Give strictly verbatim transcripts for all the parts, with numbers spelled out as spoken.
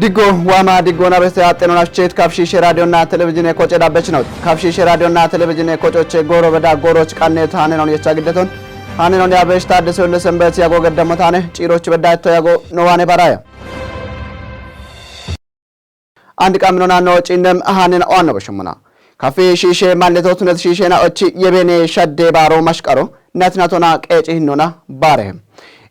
Diggo waama diggoona bese axxenona ficheet kafshiishe raadiyonna televizhiine koce dabbechinot. Kafshiishe raadiyonna televizhiine kocoche gooro beda gooroch qanneet haanenon yecha giddeton. Haanenon yaabesh taaddese yolle sembet yago geddammotaane ciiroch bedda etto yago nowaane baraya. Andi qamminona no ciinnem haanen oanno beshemmona. Kafi shiishe malleto tunet shiishena ochi yebene shadde baaro mashqaro natnatona qeeci hinnona baare.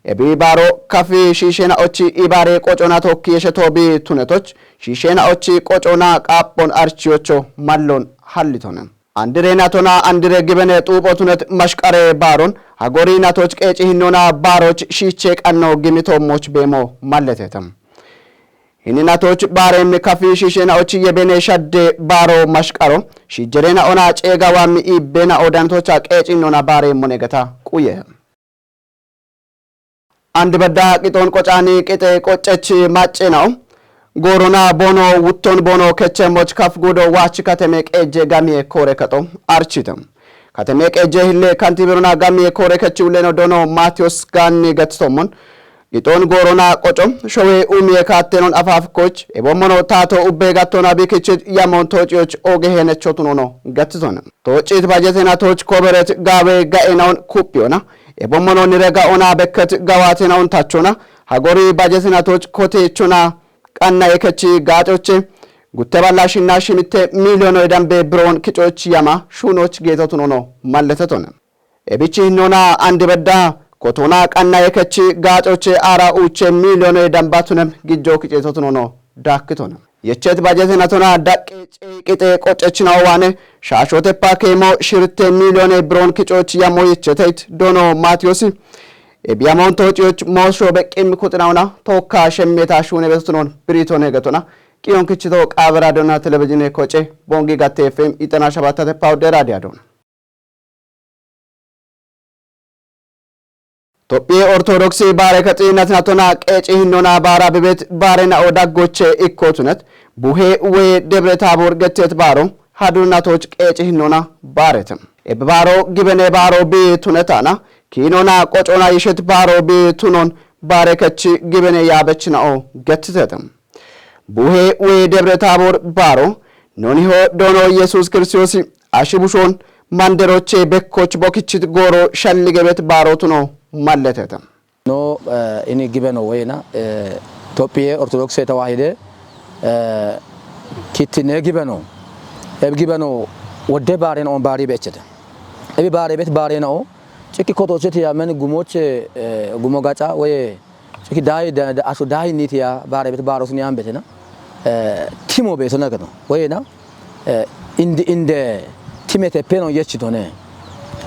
Ebi baaro kafi shiishena ochi ibaare qocona tokki yeshe toobi tunetoch shiishena ochi qocona qaaphon archiyocho mallon hallitone. Andire natona andire gibene xuupho tunet mashqare baaron hagori natoch qeeci hinnona baaroch shiiche qanno gimito moch beemo malletete. Hini natoch baarem kafi shiishena ochi yebene shadde baaro mashqaro shiijjerena ona ceega waammi iibbena odantocha qeeci hinnona baare monegata quye. Andi bedda qixon qocani qixxe qoccech maccenao. Goorona boono wutton boono kechemmoch kaf guudo waach kateme qeejje gamiye koore kexo archite. Kateme qeejje hille kantibirona gamiye koore kechi ulleno doono Maatiyos gaanni gettitommon. Qixon goorona qoco showe umiye kaattenon afaafkoch ebommono taato ubbe gattona bikichit yamon toociyoch ooge heenechotunono gettitone. Toocit bajetena tooch koberet gaawe ga'enaon kuphiyona. Ebommono nire ga'ona bekket gawatenaon tachona. Hagori bajetena tooch koteechona qanna yekechi gaacoche. Gutte balla shinna shimitte miiliyonoy dambe biroon kicoch yama shuunoch geetotunono malletetone. Ebichi hinnona andi bedda kotona qanna yekechi gaacoche aara uuche miiliyonoy dambatunem gijjo kiceetotunono daakkitone. Yechet bajetenatona daqqe cey qixxe qoccechinawo waane shaashotepa keemo shiritte miiliyone biron kicoch yamo yecheteyt doono Maatiyoosi. Ebiyamon toociyoch moosho beqqim kuxinawona tookka shemmeta shuune besotunon biritone getona. Qiyon kichito Qaabe Raadiyona Telebizhine koce Bongi Gatte F M ixena shabattatepa wudde raadiya doona. Tophiye Ortodoksi baare kexi natnatona qeeci hinnona baara bibet baare na'o daggoche ikkotunet Buhe we Debre Taabor gettet baaro hadurnatoch qeeci hinnona baarete. Ebe baaro gibene baaro bi tunetana kiinona qocona yishet baaro bi tunon baare kechi gibene yaabech na'o gettitete. Buhe we Debre Taabor baaro noniho doono Yesus Kiristoosi ashi bushon manderoche bekkoch bokichit gooro shalli gebet baaro tuno malletete. No, eh, ini gibeno woyena, eh, Tophiye Ortodokse Tawahide, eh, kittine gibeno. Eb gibeno wodde baarena on baari bechete. Ebi baare bet baarena o, cikki kotoche tiya men gumoche, eh, gumo gaca woye, cikki dayi, da, da, asho dayi ni tiya baare bet baaro suni an betena. Eh, timo beto na keto. Woyena, eh, indi, inde timete peno yechitone.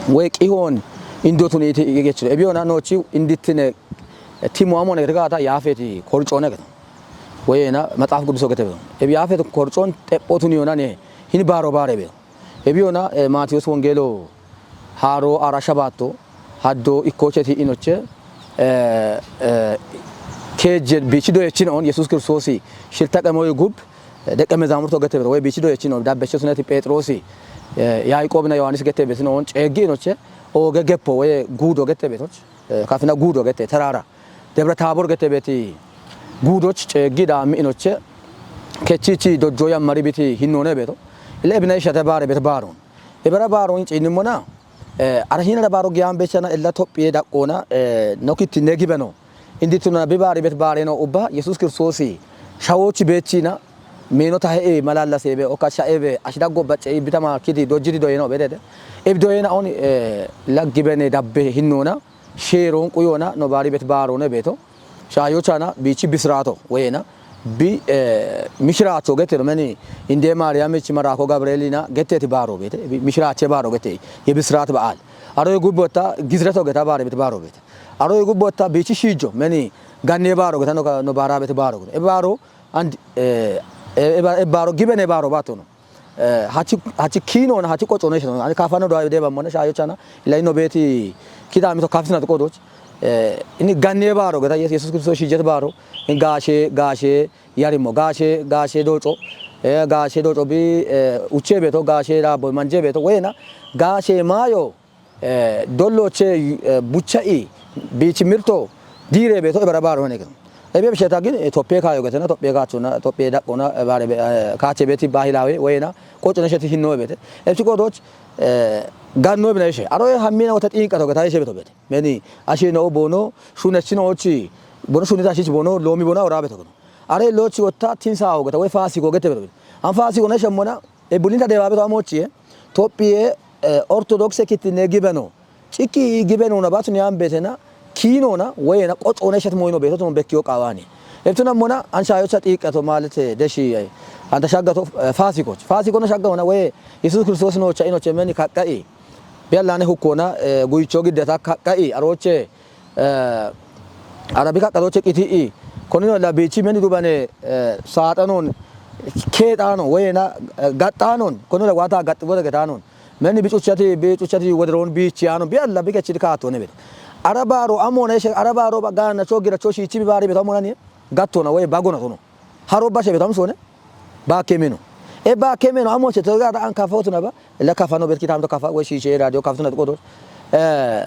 Woye qihon indotun iti yechito. Ebiyona nochi inditine, eh, timo amone gata Yaafeti korcone keto. Woyena Maxaaf Qudduso gete beto. Ebi Yaafeti korcon xephotun yonane hin baaro baare beto. Ebiyona, eh, Maatiyos Wongeelo haaro ara shabaatto haddo ikkocheti inoche, eh, eh, keejje biichi doyechinoon Yesus Kiristoosi shilta qemoy gub, eh, deqqe mezaamurto gete beto, woye biichi doyechino dabbeche suneti Phexroosi, eh, Yaaqoobina Yohaannis gete betinoon ceeggi inoche, ooge geppo woye guudo gete betoch, eh, kafina guudo gete teraara. Debre Taabor gete beti guudoch ceeggi dhaammi inoche, kechichi dojjo yammari biti hinnoone beto. Ile ebina ishate baare bet baaron. Ebera baaro in ciinnimona, eh, ara hinara baaro giyaan bechana ella Tophiye daqqoona, eh, no kittine gibeno. Indi tunana bi baari bet baareno ubba Yesus Kiristoosi shawochi bechina meeno tahe e malallase be oka sha'e be ashi daggo bacce i bitama kiti dojjiti doyeno bedede. Eb doyena on, eh, laggibene dabbe hinnona sheeron quyona no baari bet baarone beto. Shayochana biichi bisiraato woyena bi, eh, mishiraacho geteno meni inde Maariyamichi maraako Gabrielina getteti baaro bete, bi mishiraache baaro gete, ye bisiraat ba'al. Aro gubbotta gizreto geta baare bete baaro bete. Aro gubbotta biichi shiijo meni ganne baaro geta no ka, no baara bete baaro geta. E baaro and, eh, e, e ba-, e baaro gibene baaro batono. Eh, hachi, hachi kiinona, hachi qocone sheno. Ani kafano do de bammone shayochana. Ila ino beti kidamito kafisina to kodoch. Eh, ini ganne baaro geta Yes-, Yesus Kiristoosi shiijet baaro. In gaashe, gaashe, yarimo gaashe, gaashe dooco, eh, gaashe dooco bi, eh, uche beto, gaashe daabbo manje beto, woyena gaashe maayo, eh, dolloche, eh, bucha'i, biichi mirto, diire beto, ebara baaro hone keto. Ebe bisheta gin, eh, toppe kayo getena, toppe kachuna, toppe dakona, eh, bare be, eh, kache beti bahilawe, wena, kochona sheti hinno bete. Epsi kodoch, eh, ganno bina ishe. Aro e hammina wota tinqa to geta ishe beto bete. Meni, ashe no bono, shune chino ochi, bono shuni ta shichi bono, lomi bono ora beto kono. Are lochi wota tinsa o geta, we fasi ko gete beto bete. An fasi ko na shamona, e bulinta deba beto amochi, eh. Topiye, eh, Ortodokse kitine gibeno. Cikki gibeno na batu ni ambetena, kino na, wena, kochona shet moino beto, to bekkiyo qawani. Eptuna mona, an shayo cha tinqa to malete, deshi, eh, anta shagga to, eh, fasi ko. Fasi ko na shagga ona, we, Yesus Kristos no cha ino chemeni kakkai. Biyallane hukkona, eh, guicho giddeta kakkai, aroche, eh, Arabi kaqqadoche qiti'i. Konino la bichi meni dubane, eh, saaxanon, keexanon, woyena, eh, gaxxanon, konino la wata gaxxi wode getanon. Meni bicuchati, bicuchati woderon bichi anon, bi alla bi kechidi kaatone bete. Arabaro amona ishe, arabaro ba gaana cho gira cho shichi bi bari beto amona ni, gattona, woye bagona tono. Haro bashe beto amsone. Ba kemeno. E ba kemeno amo che to ga da an kafa otuna ba. La kafa no bet kitam to kafa we shishe radio kafa tuna to kodo. Eh,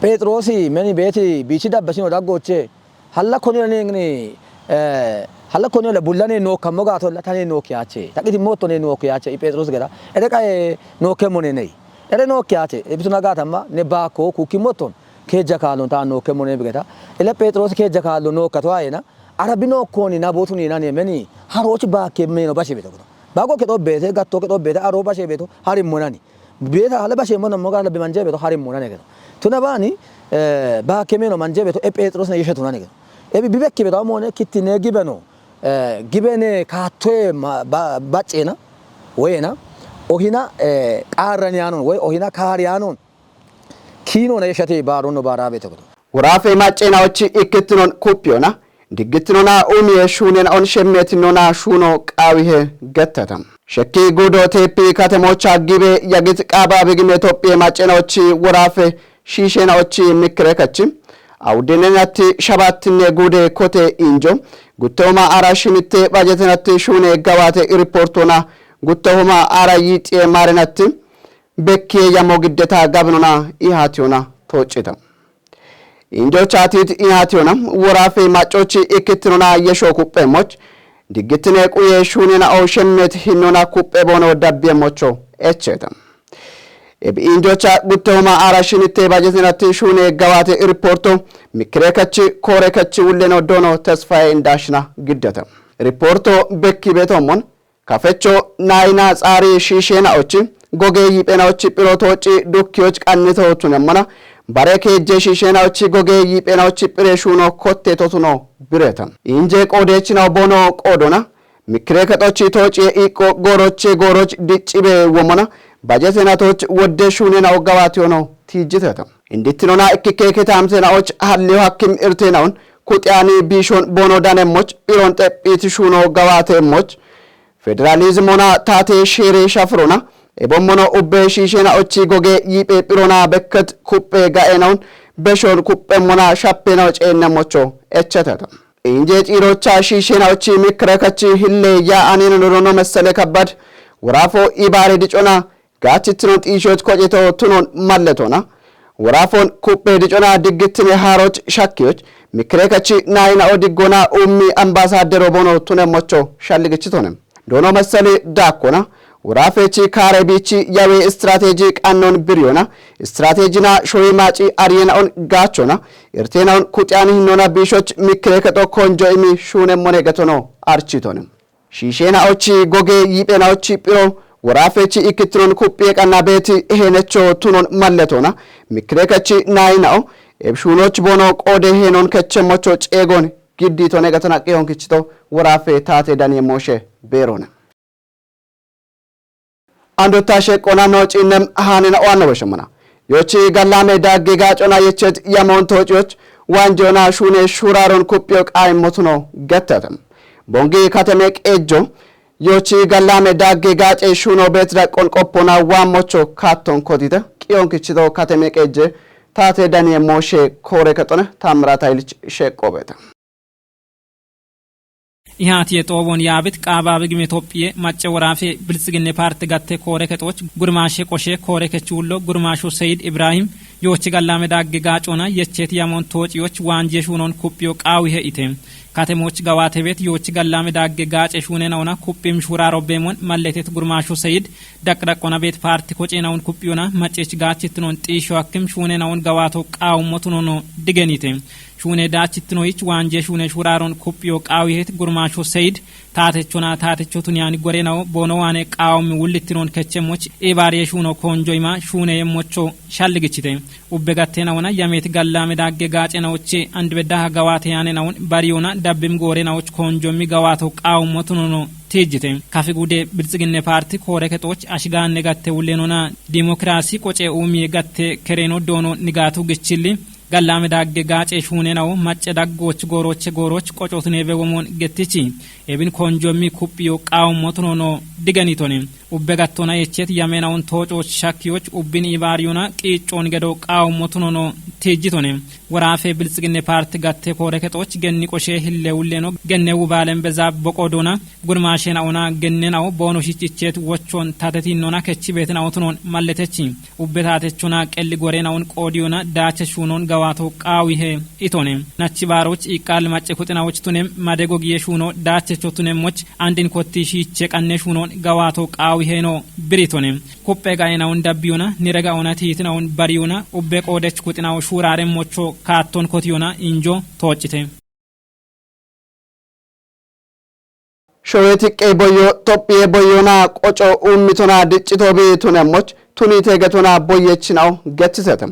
Petrosi meni beti bichi dabba sino da goche. Halla koni ne ni, eh, halla koni la bullane no kamo ga to la tane no kiache. Takiti moto ne no kiache i Petros gera. Ede kae no kemo ne nei. Ede no kiache. E bituna ga tamma ne ba ko ku ki moton. Ke jakalon ta no kemo ne bigeta. Ele Petros ke jakalo no katwa ena. Ara bino koni na botu ni nani meni. Harochi ba ke meno bashe beto. Bago ke to bete, gatto ke to bete, aro bashe beto, harim monani. Beta hala bashe mono moga hala bimanje beto, harim monani keto. Tuna bani, eh, ba ke meno manje beto, e Petros na yeshe tunani keto. E bi bibek ke beto amone, kitine gibeno, eh, gibene katwe ma, ba, bachena, wena, ohina, eh, qarani anon, we, ohina kari anon. Kiino na yeshate baarono baara beto godo. Wuraafe macceena ochi ikkittinon kuppiyona, diggittinona umiye shuunena on shemmetinona shuuno qaawihe gettata. Shekki gudo teeppi katemocha gibe yagit qaaba bigime Itophiye macceena ochi wuraafe shiisheena ochi mikkire kachi. Awudinenatti shabattinne gude kote injo. Guttooma ara shimitte bajetenatti shuune gawate iriportona. Guttooma ara yiixiye maarenatti. Bekkiye yamo giddeta gabinona ihaatiyona tooccita. Injo chaatit ihaatiyona woraafe maccochi ikkittinona yesho kupheemmoch, diggittine quye shuunena oo shemmet hinnona kuphe boono dabbiyeemmocho echcheeta. Ebi injocha guttooma ara shinitte bajetinatti shuune gawaate irporto, mikkire kachi koore kachi wulleno doono tesfaye indaashina giddeta. Irporto bekki beetoommon, Kafecho nayina xaari shiisheena ochi goge yiphena ochi phiro tooci dukkiyoch qannito tunemmona, bare keejje shiisheena ochi goge yiphena ochi phire shuuno kotte totuno bireta. Inje qoodechina bono qoodona, mikkire kexochi toociye iqqo gooroche gooroch diccibe womona, bajetenatoch wodde shuunena oggawatiyono tiijjiteta. Indittinona ikkikke kitaamtenaoch halliyo hakkim irtenaon, kuxiyani biishon bono danemmoch, phiron xephiti shuuno gawateemmoch, Federalizimona taate sheere shafirona, ebommono ubbe shiishena ochi goge yiiphe phirona bekket kupphe ga'enaun beshon kuppemmona shappenaw ceennemmocho echeteta. Inje ciirocha shiishena ochi mikkire kachi hille ya anina dorono messele kabbad, wurafo ibaare dicona, Gaachitino xiishoch koceto tunon malletona. Worafon kupphe dicona diggittine haaroch shakkiyoch, mikkire kachi nayina o diggona ummi ambasadero bono tunemmocho shalligichitone. Doono messali daakkona, worafechi kaare biichi yawe istirateeji qannon biriyona, istirateejina shoyi maaci ariyena on gaachona, irtena on kuxiyani hinnona biishoch mikkire kexo konjo imi shuunemmone getono architone. Shiisheena ochi goge yiiphena ochi phiro, woraafechi ikkittinon kupphiye qanna beeti heenecho tunon malletona, mikkire kachi nayina'o, ebshuunoch bono qoode heenon kechemmocho ceegon giddi tone gatana qeyon kichito woraafe taate daniye mooshe beerona. Andotta sheqqona no cinnem haanena oanno beshemmona. Yochi gallame dagge gaacona yechet yamon toociyoch wanjona shuune shuraaron kupphiyo qaayimmotuno gettete. Bongi kateme qeejjo yochi gallame dagge gaace shuuno beetida qonqoppona waammocho kaatton kotite qiyon kichito kateme qeejje taate daniye mooshe koore kexone Taamiraat Hayilich sheqqobeeta. Ihaatiye xooboon yaabit qaabaabe gime Tophiye macce woraafe biltsiginne paarte gatte koore kexooch gurmaashe qoshe koore kechuullo gurmaasho Seyid Ibraahim yoochi gallaame daagge gaacoona yecheet yamoon toociyooch waanjiye shuunoon kuphiyo qaawihe ite. Katemooch gawaatebet yoochi gallaame daagge gaace shuunenawona kuphim shuuraaro beemoon malletet gurmaasho Seyid daqdaqona beet paarti kocenawun kuphiyona maccech gaachittinoon xiisho akkim shuunenawun gawaato qaawummo tunono digenite. Shuune daachittinoyich waanje shuune shuuraaron kuphiyo qaawihet gurmaasho Seyid taatechona taatecho tuniyani gorenawo boono waane qaawummi wullittinoon kechemmoch ibaariye shuuno koonjoyma shuuneyemmocho shalligichite. Ubbe gatteenawona yameet gallaame daagge gaacenawoche andibeddaha gawaate yaanenawun bariyona dabbim goorenawoch koonjommi gawaato qaawummo tunono tiijjite. Kafi gude biltsiginne paarti koore kexooch ashigaanne gatte wullenona dimokiraasi qoce uumiye gatte kereeno doono nigaatu gichilli gallaame daagge gaace shuunenawo macce daggooch goorooche goorooch qocootune bewomoon gettichi. Ebin koonjommi kuphiyo qaawummo tunono digenitone. Ubbe gattona yechet yamenawun toocooch shakkiyoch ubbin ibaariyona qiiccoon gedo qaawummo tunono tiijjitone. Woraafe biltsiginne paarti gatte koore kexooch genni qoshe hille wulleno genne wubaalen bezaab boqoodona gurmaashenawona gennenawo boono shichicheet wochoon tatetinnona kechi beetinawo tunoon malletechi. Ubbe taatechona qelli gorenawun qoodiyona daache shuunoon gawaato qaawihe itone. Nachi baaroch iqqaal macce kuxinawoch tunem madego giye shuuno daachecho tunemmoch andin kotti shiiche qanne shuunoon gawaato qaawiheno biritone. Kuppe gayenawun dabbiyona niregaona tiitinawun bariyona ubbe qoodech kuxinawo shuuraaremmocho kaatton kotiyona injo tooccite. Showeti qey boyyo Tophiye boyyona qoco ummitona diccito bi tunemmoch tunite getona boyyechinaw gettisete.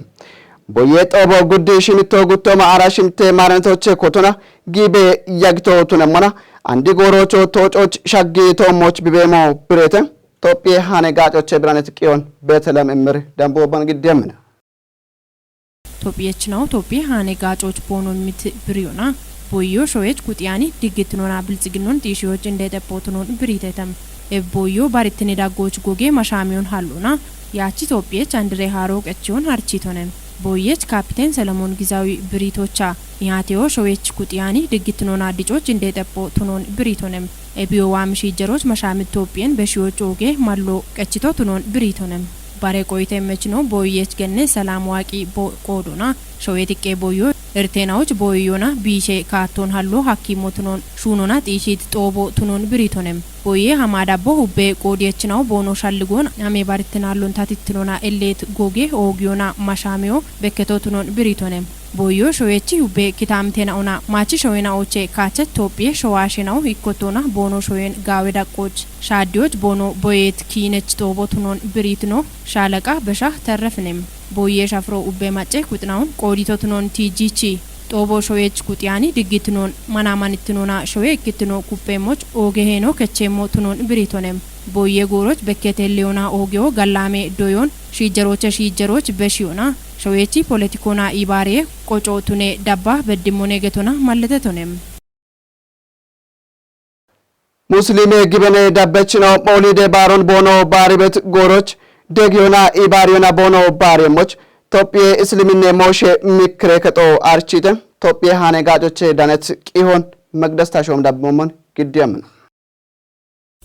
Boyye xoobo guddi shimitto guttoma ara shimte maaranetoche kotona gibe yagito tunemmona andi goorocho toococh shaggi toommoch bibeemo birete. Tophiye hane gaacoche biranet qiyon Betelem immir dambo ban giddemmina. Tophiyechinaw Tophiye haane gaacoch boono mit biriyona boyyo showech kuxiyani diggitinona biltsiginnon xiishiyoch inde xeppootunon biritetem. Eb boyyo barittine daggoch goge mashaamiyon hallona yaachi Tophiyech andire haaro qechiyon harchitonem. Boyyech Kapiteen Solomon Gizawi biritocha ihaateo showech kuxiyani diggitinona dicoch inde xeppootunon biritonem. Ebiyo waam shiijjeroch mashaamit Tophiyen beshiyoch ooge mallo qechito tunon biritonem. Bare qoyite mechino boyyech genne Selam Waaqi bo qoodona. Showe xiqqe boyyo erteenawoch boyyona biishe kaatton hallo hakkimo tunon shuunona xiishit xoobo tunon biritonem. Boyye hama dabbo hubbe qoodiyechinaw boono shalligoon ame barittinallon tatittinona elleet goge oogiyona mashaamiyo bekketo tunon biritonem. Boyyo showechi hubbe kitaamitenaona maachi showenawoche kaachet Tophiye showaashenaw ikkotona boono showen gaawe daqqoch shaaddiyoch boono boyet kiinech xoobo tunon biritino shaalaqa besha terrefinem. Boyye shafiro ubbe macce kuxinawun qoodito tunon tiijjichi. Xoobo showech kuxiyani diggitinon manaamanittinona showe ikkitino kupheemmoch ooge heeno kechcheemmo tunon biritonem. Boyye gooroch bekkete leyona oogeyo gallaame doyon shiijjeroche shiijjeroch beshiyona. Showechi politikona ibaariye qoco tune dabba beddimmone getona malletetonem. Muslime gibene dabbechino moolide baaron boono baaribet gooroch degiyona ibaariyona boono baariyemmoch Tophiye Isliminne mooshe mikre kexo archite. Tophiye hane gaacoche danet qihon Meqdes Tashoom dabbomon giddiyemna.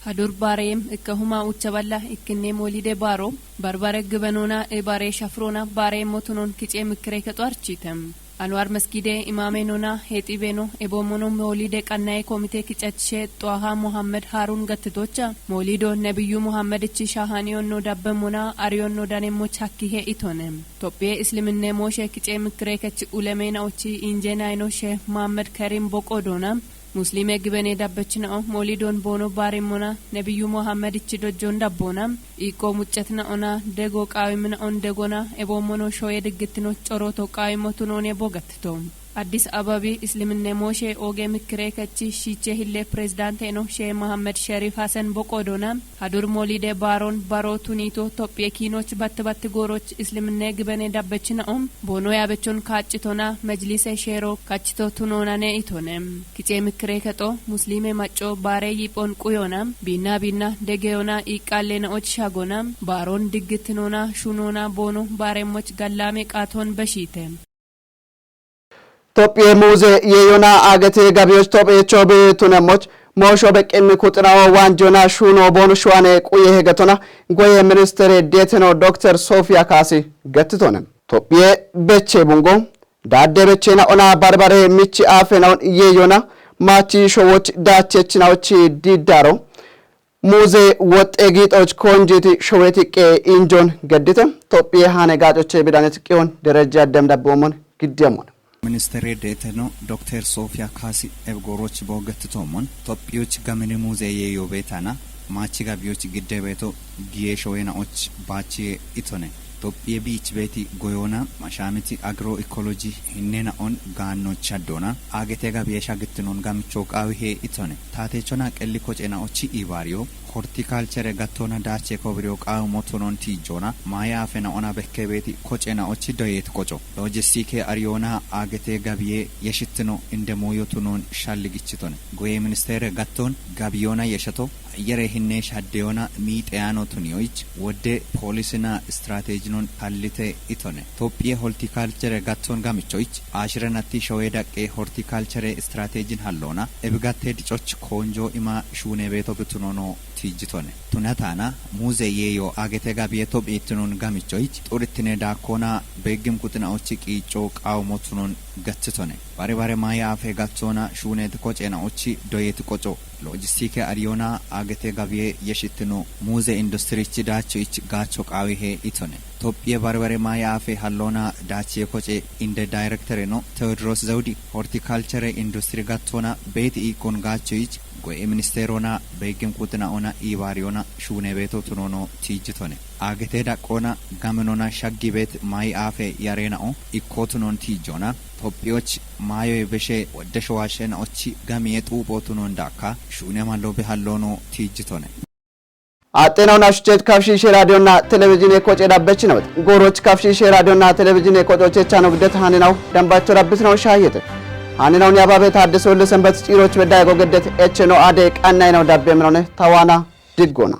Hadur baareyem ikka huma ucha balla ikkinne moolide baaro barbare gibenona ibaare shafrona baareyemmo tunon kice mikre kexo architem. Anwar Masgide imaame nona hexibe no ebomono moolide qannaye komite kicachishe Xwaha Muhammad Harun gattitocha moolido Nebiyu Muhammad ichi shahaniyon no dabbemona ariyon no danemmoch hakkihe itone. Tophiye Isliminne mooshe kice mikre kech uleme naochi inje nayno Sheikh Muhammad Karim boqodona. Muslime gibene dabbechina'o moolidon boono baarimmona Nebiyu Muhammad ichi dojjon dabbona. Iqqo muccetna'ona dego qaawimina'on degona eboommono shoye diggittino coroto qaawimmo tunoone bogattito. Addis Ababi Isliminne mooshe ooge mikkire kechi shiiche hille pirezidaanteeno Shee Mahammad Sherif Hasan boqoodona. Hadur moolide baaron baro tuniito Tophiye kiinoch batte batte gooroch Isliminne gibene dabbechina'o boono yaabechon kaaccitona mejlise sheero kachito tunoonane itone. Kice mikkire kexo Muslime macco baare yiphon quyona biinna biinna degeyona iqqalle na'och shagona baaron diggittinoona shunoona boono baaremmoch gallaame qaaton beshiite. Tophiye muuze yeeyona agete gabiyoch tophecho be tunemmoch Moosho beqqimmi kuxinawo waanjona shuuno boonu shuwane quye hegetona goye ministere deeteno Dokter Soofiya Kaasi gettitone. Tophiye beche bungo daadde bechena ona barbare michi aafenaon yeeyona maachi showoch daachechinaochi diddaro muuze woxxe giixoch koonjiti showeti qe injon geddite. Tophiye hane gaacoche bidanet qiyon derejja demdabboomon giddiyamon. Ministere deeteno Dokter Soofiya Kaasi ebgooroch boogettitoomon Tophiyoch gamini muuze yeeyo beetana maachi gabiyoch gidde beeto giye showenaoch baachiye itone. Tophiye biich beeti goyona mashaamiti agro ekoloji hinnenaon gaannoch shaddoona aagete gabiye shagittinon gamicho qaawihe itone. Taatechona qelli kocenaochi ibaariyo hortikalchere gattoona daache kobiriyo qaawu motunon tiijjoona maaye aafenaona bekke beeti kocenaochi doyet qoco. Lojistike ariyoona aagete gabiye yeshittino inde muuyotunon shalli gichitone. Goye ministere gatton gabiyoona yeshato ayyere hinne shaddeyoona miixeyano tuniyoich wodde poolisina istirateejinon hallite itone. Tophiye holtikalchere gatton gamichoich ashirenatti showe daqqe hortikalchere istirateejin halloona ebigatte dicoch koonjo ima shuune beeto bitunono tiijjitone. Tunataana muuze yeeyo aagete gabiye tophi ittinon gamichoich xurittine daakkoona beeggim kuxinaochi qiicco qaawu motunon gattitone. Bare bare maaye afe gattoona shuunet kocenaochi doyet qoco. Lojistike ariyoona aagete gabiye yeshittino muuze industirichi daacho ich gaacho qaawihe itone. Tophiye barbare maaye afe halloona daachiye koce inde dayrektereno Tewodiroos Zawudi hortikalchere industiri gattoona beeti iikkon gaacho ich goye ministeroona beeggim kuxinaoona ibaariyoona shuune beeto tunono tiijjitone. Aagete daqqoona gaminona shaggi beet maaye afe yareena'o ikkootunon tiijjoona Tophiyoch maayoy beshe wodde showaashenaochi gamiye xuuphootunon daakka shuune mallo behalloono tiijjitone. Axxenaw nashuchet kafshishe raadiyonna telebizhine koce dabbechinawet. Gooroch kafshishe raadiyonna telebizhine kocochechano giddet haninaw dambacho dabbisinaw shaayete. Haninaw ni ababe taaddeso le senbet ciiroch bedda ego geddet echeno ade qannaynaw dabbe minone tawaana diggoona.